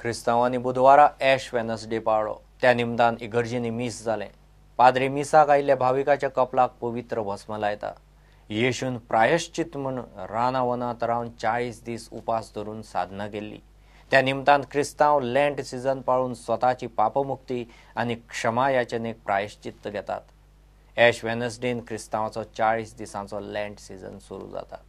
क्रिस्तांवांनी बुधवारा एश वेनसडे पाळ्ळो. त्या निमतान इगर्जींनी मीस जालें. पाद्री मिसाक आयिल्ल्या भाविकाच्या कपलाक पवित्र भस्म लायता. येशून प्रायश्चित म्हूण रानावनांत रावन 40 दीस उपास धरून साधना केल्ली. त्या निमतान क्रिस्तांव लँट सिजन पाळून स्वताची पापमुक्ती आनी क्षमा याचनेक प्रायश्चित्त घेतात. एश वेनसडेन क्रिस्तांवाचो 40 दिसांचो लँट सिजन सुरू जाता.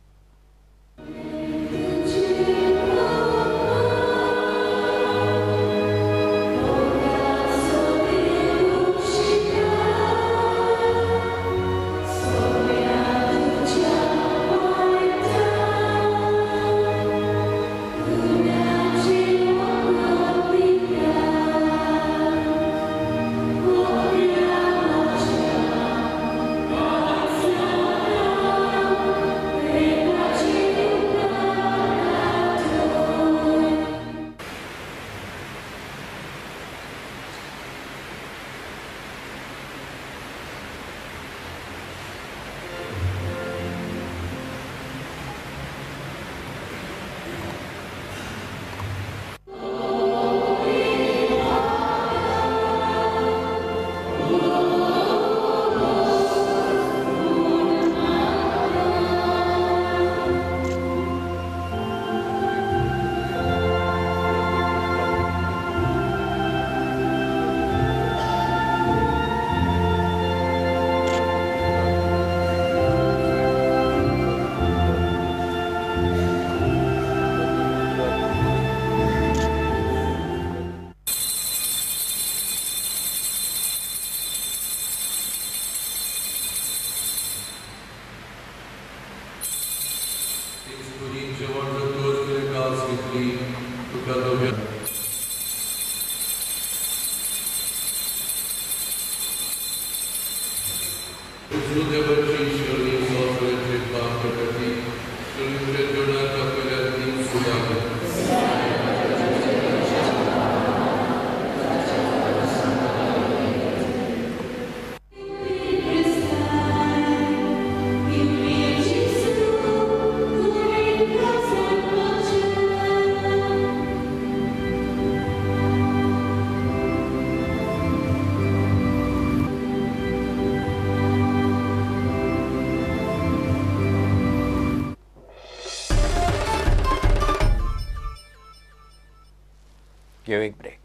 घेऊ एक ब्रेक.